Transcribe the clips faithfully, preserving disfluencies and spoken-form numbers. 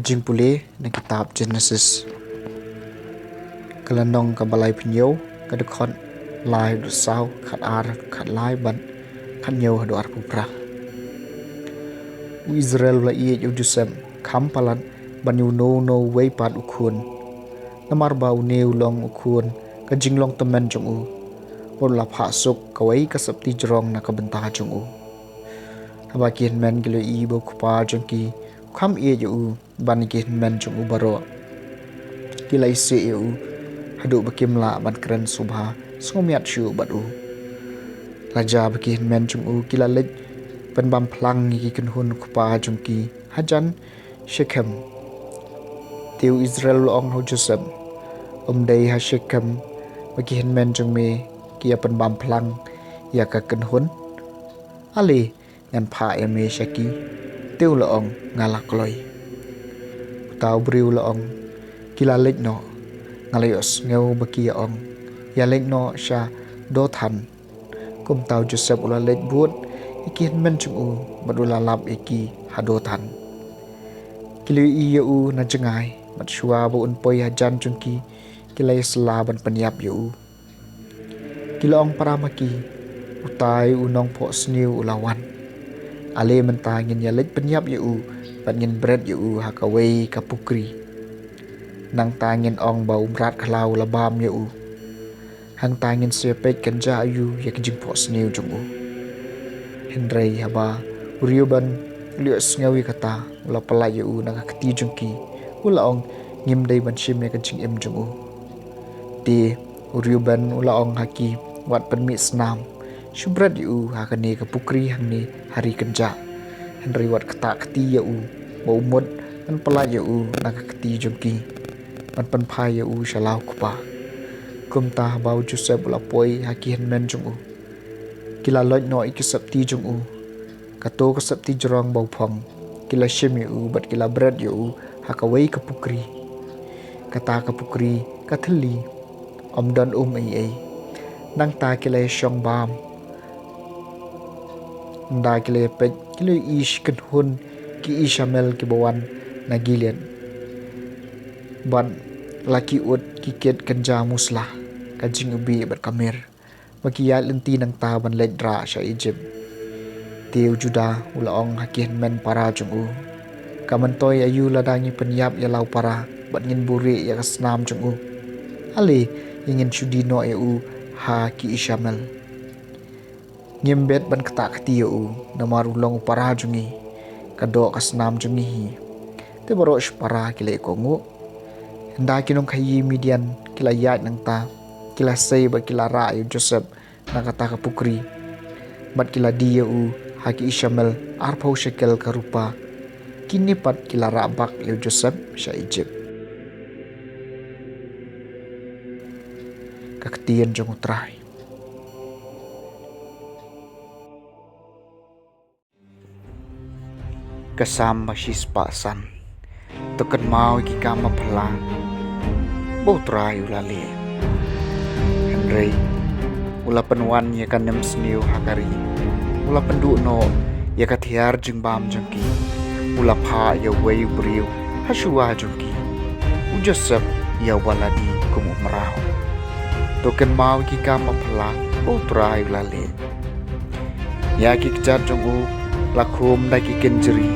Jingpule na kitab Genesis, ka lynnong kaba laiphew hynñiew, ka dkhot lai haduh saw, khatar, khatlai bad khathynñiew haduh arphew phra. U Israel u la ïeit ïa u Joseph kham palat ban ïa uno uno uwei pat u khun. Namar ba une u long u khun ka jinglong tymmen jong u, bad u la phah suk kawei ka septi jrong na ka bynta jong u. Haba ki hynmen ki la ïohi ba u kpa jong ki u kham ïeit ïa u ban ïa ki hynmen jong u baroh, ki la isih ïa u haduh ba kim lah ban kren sngewbha sngewmiat shuh bad u. La jia ba ki hynmen jong u ki la leit pynbam phlang ïa ki kynhun u kpa jong ki hajan Shekhem. Te u Israel u la ong ha u Joseph, ym dei ha Shekhem ba ki hynmen jong me ki ïa pynbam phlang ïa ka kynhun? Ale, ngan phah ïa me sha ki. Te u la ong, nga la kloi. Uta u briew u la ong, ki la leit noh. Nga la ïohsngew ba ki ïa ong, ïa leit noh sha Dothan. Kumta u Joseph u la leit bud ïa ki hynmen jong u bad u la lap ïa ki ha Dothan. Ki la ïohi ïa u na jngai, bad shuwa ba un poi hajan jong ki, ki la ïasylla ban pynïap ïa u. Ki la ong para ma ki, utai u nongphohsniew u la wan. Ale mynta ngin ïa leit pynïap ïa u bad ngin bret ïa u ha kawei ka pukri. Nangta ngin ong ba u mrad khlaw u la bam ïa u. Hangta ngin sa peit kynja aïu ïa ka jingphohsniew jong u. Hynrei haba u Reuben u la ïohsngew ïa kata, u la pyllait ïa u na ka kti jong ki. U la ong, ngim dei ban shim ïa ka jingim jong u. Te u Reuben u la ong ha ki, wat pynmih snam, shu bret ïa u ha kane ka pukri hangne ha ri kynja. Hynrei wat ktah kti ïa u ba u mut ban pyllait ïa u na ka kti jong ki, ban pynphai ïa u sha la u kpa. Kumta haba u Joseph u la poi ha ki hynmen jong u, ki la loit noh ïa ki septi jong u, kato ka septi jrong ba u phong. Ki la shim ïa u bad ki la bret ïa u ha kawei ka pukri. Kata ka pukri ka thylli, ym don um ei ei. Nangta ki la ïa shong bam. Ynda ki la ïa peit, ki la ïohi shi kynhun ki Ishamel kiba wan na Gilead, bad la ki ud ki kit kynja musla, ka jingiwbih bad ka mir, ba ki ïaid lynti nangta ban leit rah sha Ijipt. Te u Judah u la ong ha ki hynmen para jong u, ka myntoi aïu lada ngi pynïap ïa la u para bad ngin buhrieh ïa ka snam jong u? Ale, ïa ngin shu die noh ïa u ha ki Ishamel. Ngim bit ban ktah kti ïa u, namar u long u para jong ngi, ka doh ka snam jong ngi hi. Te baroh shipara ki la ïa kohnguh. Ynda ki nongkhaïi Midian ki la ïaid nangta, ki la sei bad ki la rah ïa u Joseph na kata ka pukri, bad ki la die ïa u ha ki Ishamel arphew shekel ka rupa. Kine pat ki la rah bak ïa u Joseph sha Ijipt. Ka ktien jong U Trai. Ka Salm ba shispah san. To kynmaw ïa ki kam ba phylla ba U Trai u la leh. Hynrei u la pynwan ïa ka nemsniew ha ka ri, u la pynduh noh ïa ka thiar jingbam jong ki. U la phah ïa uwei u briew ha shuwa jong ki, u Joseph, ïa uba la die kum u mraw. To kynmaw ïa ki kam ba phylla ba U Trai u la leh. Ïa ki kjat jong u la khum da ki kynjri,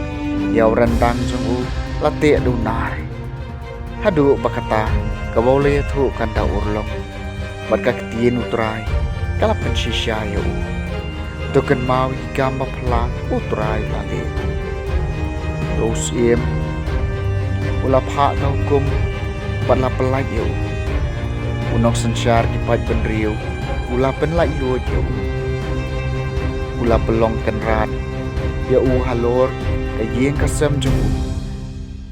ïa u ryndang jong u la teh da u nar. Haduh ba kata kaba u la ïathuh kan da urlong, bad ka ktien U Trai ka la pynshisha ïa u. To kynmaw ïa ki kam ba phylla ba U Trai u la leh. Ïa u syiem u la phah ka hukum bad la pyllait ïa u. U nongsynshar ki paidbynriew u la pynlait luid ïa u. U la pynlong kynrad ïa u halor ka ïing ka sem jong u,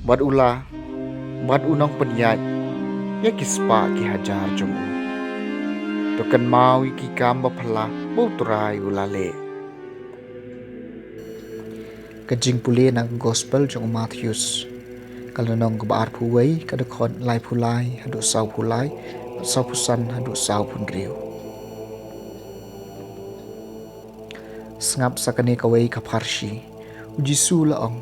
bad u la, bad u nongpynïaid ïa ki spah ki hajar jong u. To kynmaw ïa ki kam ba phylla ba U Trai u la leh. Ka jingpule na ka Gospel jong u Mathaios, ka lynnong kaba arphew wei, ka dkhot laiphew lai haduh sawphew lai, sawphew san haduh sawphew hynriew. Sngap sa kane kawei ka pharshi. U Jisu u la ong,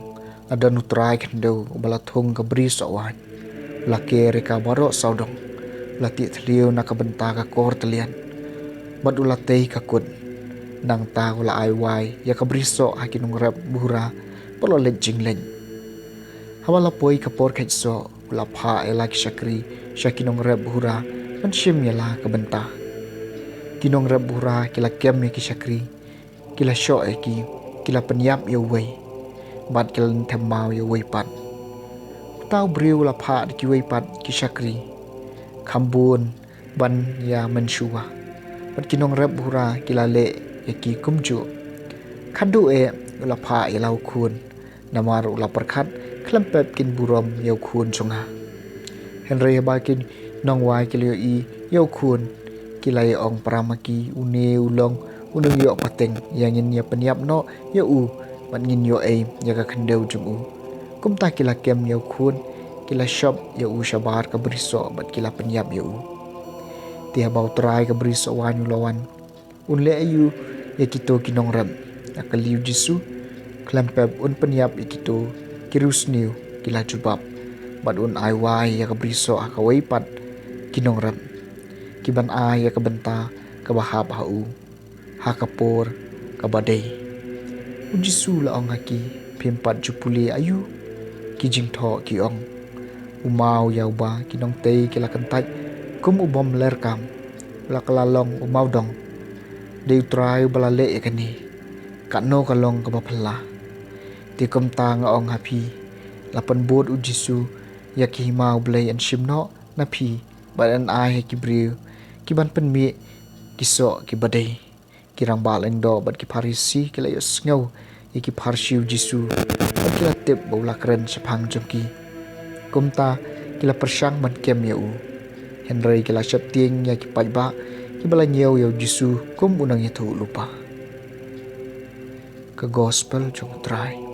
La don u trai khyndew uba la thung ka bri soh waiñ. U la ker ïa ka baroh sawdong. U la tih thliew na ka bynta ka kor tyllian. Bad u la tei ka kut. Nangta u la ai wai ïa ka bri soh ha ki nongrep buhra ba la leit jingleit. Haba la poi ka por kheit soh, u la phah ïa la ki shakri sha ki nongrep buhra ban shim ïa la ka bynta. Ki nongrep buhra ki la kem ïa ki shakri, ki la shoh ïa ki, ki la pynïap ïa uwei, bad ki la lynthem maw ïa uwei pat. Uta u briew u la phah da kiwei pat ki shakri, kham bun ban ïa mynshuwa. Bad ki nongrep buhra ki la leh ïa ki kumjuh. Khadduh eh u la phah ïa la u khun, namar u la pyrkhat khlem pep kin burom ïa u khun jong nga. Hynrei haba ki nongwai ki la ïohi ïa u khun, ki la ïa ong para ma ki, une u long u nongïoh pateng, ïa ngin ïa pynïap noh ïa u, bad ngin ïoh ei ïa ka khyndew jong u. Kumta ki la kem ïa u khun, ki la shop ïa u shabar ka bri soh bad ki la pynïap ïa u. Te haba u trai ka bri soh waiñ u la wan, un leh aïu ïa kito ki nongrep? Ïa kali u Jisu, khlem pep un pynïap ïa kito ki riewsniew, ki la jubab. Bad un ai wai ïa ka bri soh ha kawei pat ki nongrep, ki ban ai ïa ka bynta kaba hap ha u ha ka por kaba dei. U Jisu u la ong ha ki, phim pat ju pule aïu ki jingthoh ki ong. U maw ïa uba ki nongtei ki la kyntait kum u bym lyrkam, u la kylla long u mawdong. Dei u Trai uba la leh ïa kane. Katno ka long kaba phylla. Te kumta nga ong ha phi, la pynbud u Jisu ïa ki hima u Blei yn shim noh na phi, bad yn ai ha ki briew ki ban pynmih ki soh kiba dei. Ki rangbah lyngdoh bad ki Pharisi ki la ïohsngew ïa ki pharshi u Jisu, bad ki la tip ba u la kren shaphang jong ki. Kumta ki la pyrshang ban kem ïa u. Hynrei ki la sheptieng ïa ki paidbah kiba la ñiew ïa u Jisu kum u nongïathuhlypa. Ka Gospel jong u Trai.